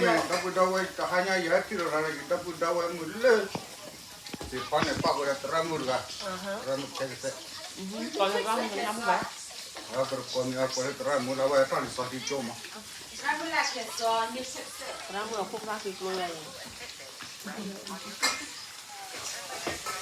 ဒီပုၢ်ဒီဝဲၢ် တဟါညါယဟဲထံၣ်လိာ်သးဒီးယဒီပုၢ်ဒီဝဲၢ်မုၣ်လၢ သ့ၣ်ဖီန့ၣ် ပာ်ဃုာ်ဒီးသရၣ်မုၣ်တဂၤ, သရၣ်မုၣ်ခဲကသဲး, ပကိးမံၤအကိးလၢသရၣ်မုၣ်လၢအဝဲထီၣ်လံာ်စီဆှံကၠိမး, သရၣ်မုၣ်အခိၣ်ဖျါဃံကျိယၤအံၤ ဒ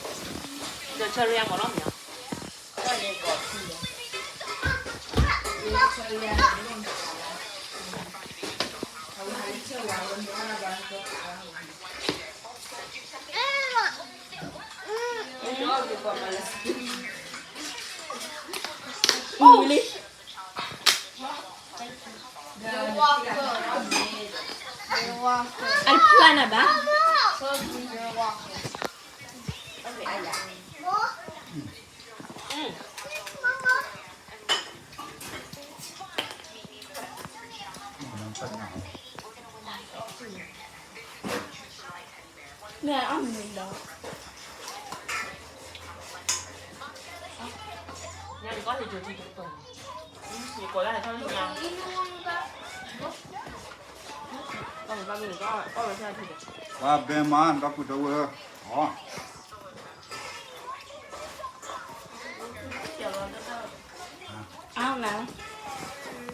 ီးဆၢလၢယၤမၤလီၤမ့ၢ်ဧါ, အိၣ်လံ အတဖျါနၤဘၣ်. မ့ၢ်အီၣ်မ့ၤလီၤ. ပှၤဘဲမၤဒီပုၢ်ဒီဝဲၢ်,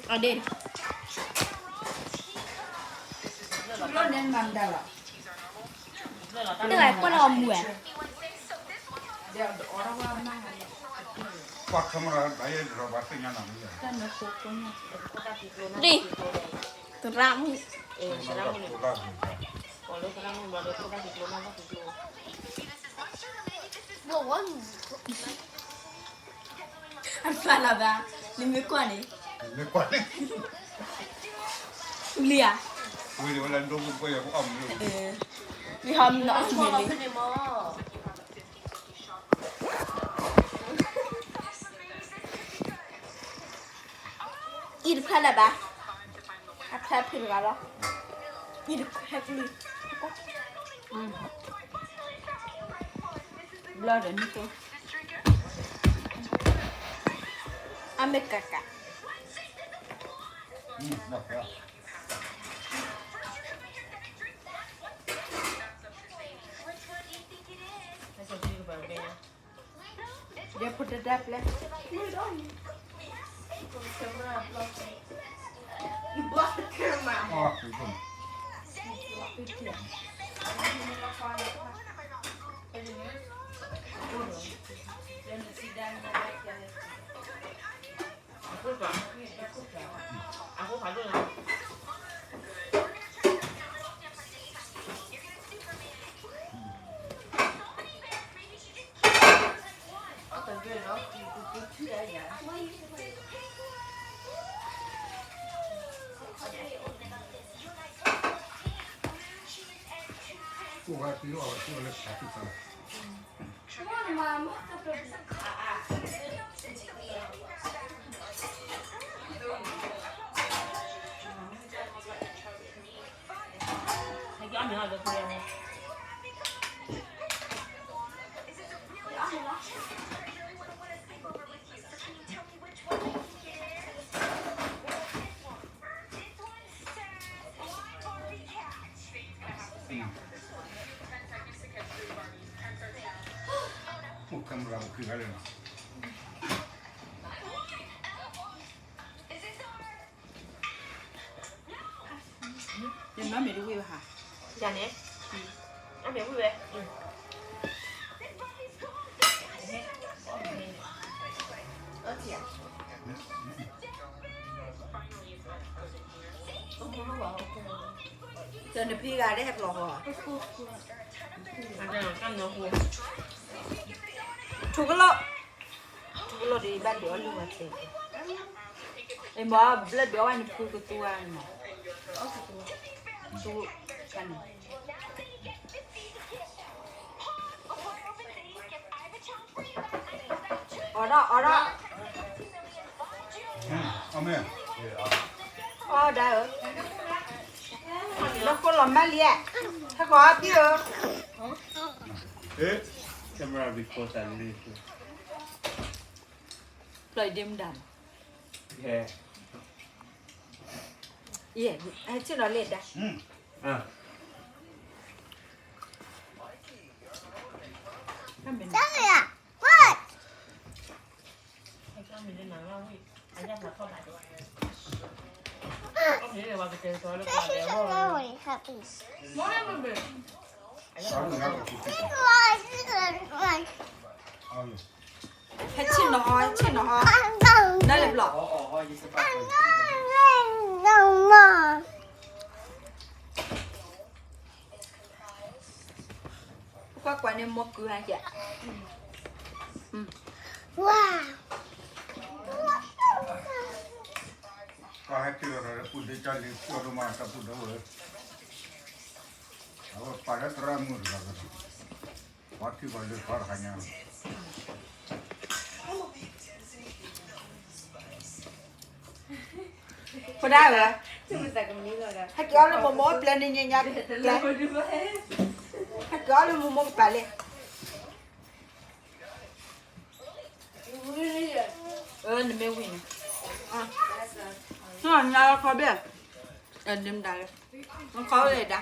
အဒ့ၣ်, တဂၤကွၢ်လီၤအမူၤဧါ, ကွၢ်ခဲမရၤဘၣ်ယဲဒီးဘၣ်သ့ၣ်ညါနၤမူၤဧါ, ဒ့ၣ်, သရၣ်မုၣ် အဖျါလီၤဘၣ်, နမ့ၢ်ကွၢ်န့ၣ်, မ့ၢ်ကွၢ်န့ၣ်, ဝံၤလံဧါ, ဝံၤလံဝဲလၢဒိၣ်ပှဲၤပှဲၤယၤပအီၣ်မ့ၤ, မ့ၢ်ဟီမ့ၢ်အီၣ်မ့ၤလံ. အံၤတဖျါလၢၤဘၣ်, အဖျါဖုးတဂၤလီၤ, အံၤတဖျါကလုၢ်, ဘျီဒီးနံၣ်သိ, အမ့ၢ်ကကး ယဖိတဒၣ်ပျဲ, အိၣ် camera ပူၤခံဂၤလၢာ်နီၤ, ယနီၢ်မ့ၢ်တဝံၣ်ဘၣ်ဟါ, ယၤန့ၣ်, အမ့ၢ်ဝံၣ်ဝဲ, တနဖံဂၤဒ်ဟဲဖျိးဃီ, ထူကလီၢ်, ထူကလီၢ်ဒီးယဘၣ်ဒုးအီၣ်လုၢ်ဝဲသ့, အမ့ၢ်ဘျၢဒုးအီၣ်ဝဲန့ၣ်ဖုကသူဝဲန့ၣ်, သူ, န့ၣ် အီၣ်ဒီး အီၣ်ဒီး, အီၣ်ဒၣ်ဧၢ, လၢဃိလီၤမၢ်လံ, ဟဲဃီၤအပံၢ်ဧၢ, camera recorder လံ, လီၤဒ့မုၣ်ဒါနီၤ, ယဲ, ဟဲဆ့ၣ်နီၤလၢဒါ, ဟဲဆ့ၣ်နီၤဟီ, ဟဲဆ့ၣ်နီၤဟီ, နလဲၤဘျီ. ကွၢ်ကွၢ်န့ၣ် မိၢ်ကုဟဲက့ၤ, ဝါ, ပှၤဟဲက့ၤလီၤဒီးပူၤဒ့ကၢ်လံ ပှၤဒိၣ်မးတၢ်ပူၤဒိၣ်ဝဲ, အဝဲပာ်လၢသရၣ်မုၣ်တဂၤကဒီး, ပှၤထံၣ်ပှၤလၢထီတခါညါလီၤ. ဖိဒါဝဲ, ဟဲက့ၤအီၣ်လၢမိၢ်မိၢ်ပျဲၢ်န့ၣ်ညါညါ, ဟဲက့ၤအီၣ်လၢမိၢ်မိၢ်ကပၤလဲၣ်, နမ့ၢ်ဝံၤန့ၣ်, ညါခီဘ့ၣ်, နမဒါလၢ, နခီဝဲလဲၣ်ဒါ, ယံ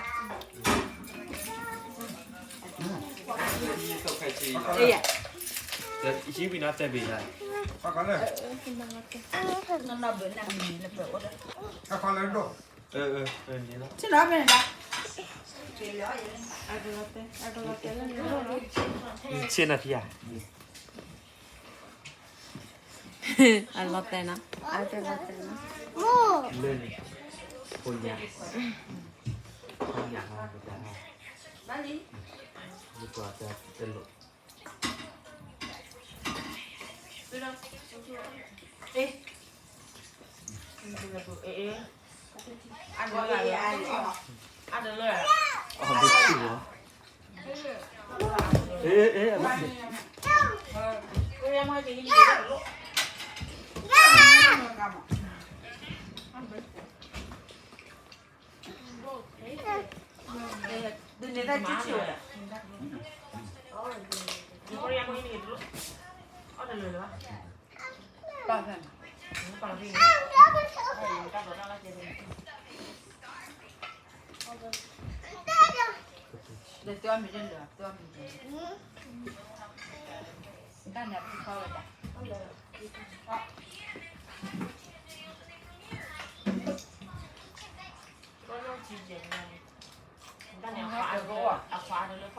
ဝံၤနီၤတဲဘ့ၣ်ယါ, ဆ့ၣ်နီၤဖဲန့ၣ်ဒါ, ဆ့ၣ်နီၤဖဲယါ, အလီၤတဲာ်နီၤ, အလီၤတဲာ်နီၤ, ဖိညါ, ဖိညါဟီ, မ့ၢ်တၢ်တလိၣ် အဒလၢ, အဒလၢ, အ ကွၢ် camera ဟ့ၣ်လီၤဒ့မုၣ်ဒါခီဖျိဒါ, သုယီၢ်တုၤဘၣ်, ဒ်တၢ်မၤ, သုမိၢ်န့ၣ်ဒီခီဖျိ, အဝဲ, အဝဲ, မၤကွၢ်အံၤ, ကွၢ်လၢကပၤန့ၣ်ဘၣ်,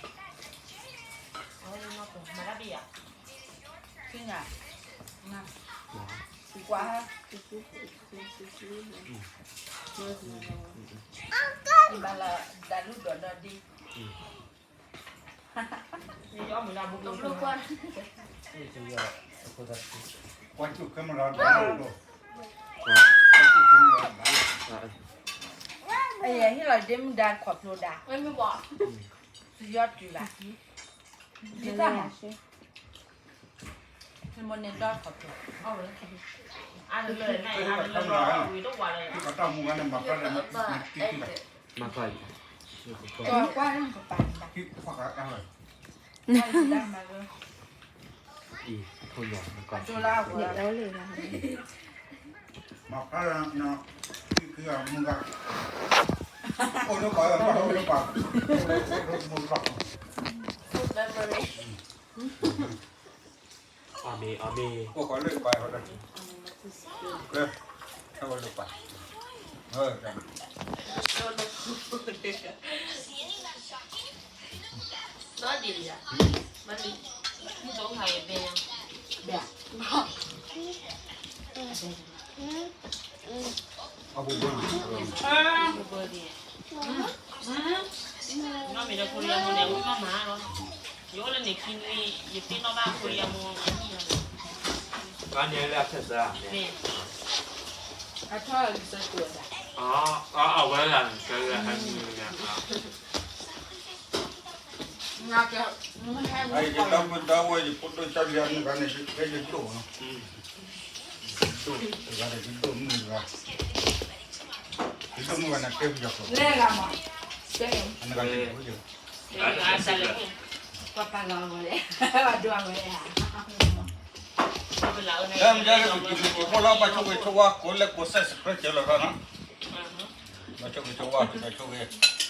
အံၤ, ဖိညါ, မၤကွၢ်, မၤကွၢ်လၢ, မုၢ်ဂၤ, အိၣ်လၢပှၤ, အိၣ်လၢပှၤ, အိၣ်လၢပှၤ, အၤမ့ၣ်, အၤမ့ၣ်, အိၣ်ဃီလၢပှၤ, အိၣ်လၢပှၤ, ဒီးဒ်လံ, မ့ၢ်လံ, မ့ၢ်သိးခါအံၤဘဲညါ, ဘဲ, အဘိဘိ, ဘိဘိ, နီၢ်မ့ၢ်ဒီးခိရံယါမိၢ်န့ၣ် အဝဲမၤမၤလီၤ, ယအိၣ်လၢန့ၣ်ခံနွံ, ယသ့ၣ်နီၣ်ဘၣ်ခိရံယါမိၢ်အဟံၣ်လီၤ, မ့ၢ်, အထီၣ်လၢကစၢၢ်ကိးဒၣ်, အဝဲဒၣ်န့ၣ် ကဲလၢဟဲနုာ်န့ၣ်, ယတၢ်မုၢ်တၢ်ဝဲၢ် ယဖိဒိၣ်ကၢ်လံၤအနုၢ်ဂၤန့ၣ် ကဲယဒိၣ်နီၤ, ဒိၣ်တဂၤဒီး ယဒိၣ်မုၢ်တဂၤ, ယဒိၣ်မုၢ်ဂၤန့ၣ် ကဲပယီၤကျိာ်, လဲၤဂၤမး, အနဂၤယဒိၣ်ယၤ, အနဂၤစံးလၢ ပှၤပာ်လီၤအဂီၢ်လဲၣ်, ပှၤဒိးအဂီၢ်လဲၣ်ဧါ. တၢ်မ့ၢ်ဒ်န့ၣ် ပက့ၤပက့ၤဖိလီၤ ဘၣ်ဆိၣ်ဂ့ၤဆိၣ်ဝါကိးလၢကိး subscribe ကဲလီၤထီၣ်နီၤ, ဘၣ်ဆိၣ်ဂ့ၤဆိၣ်ဝါ ဘၣ်ဆိၣ်ဂ့ၤ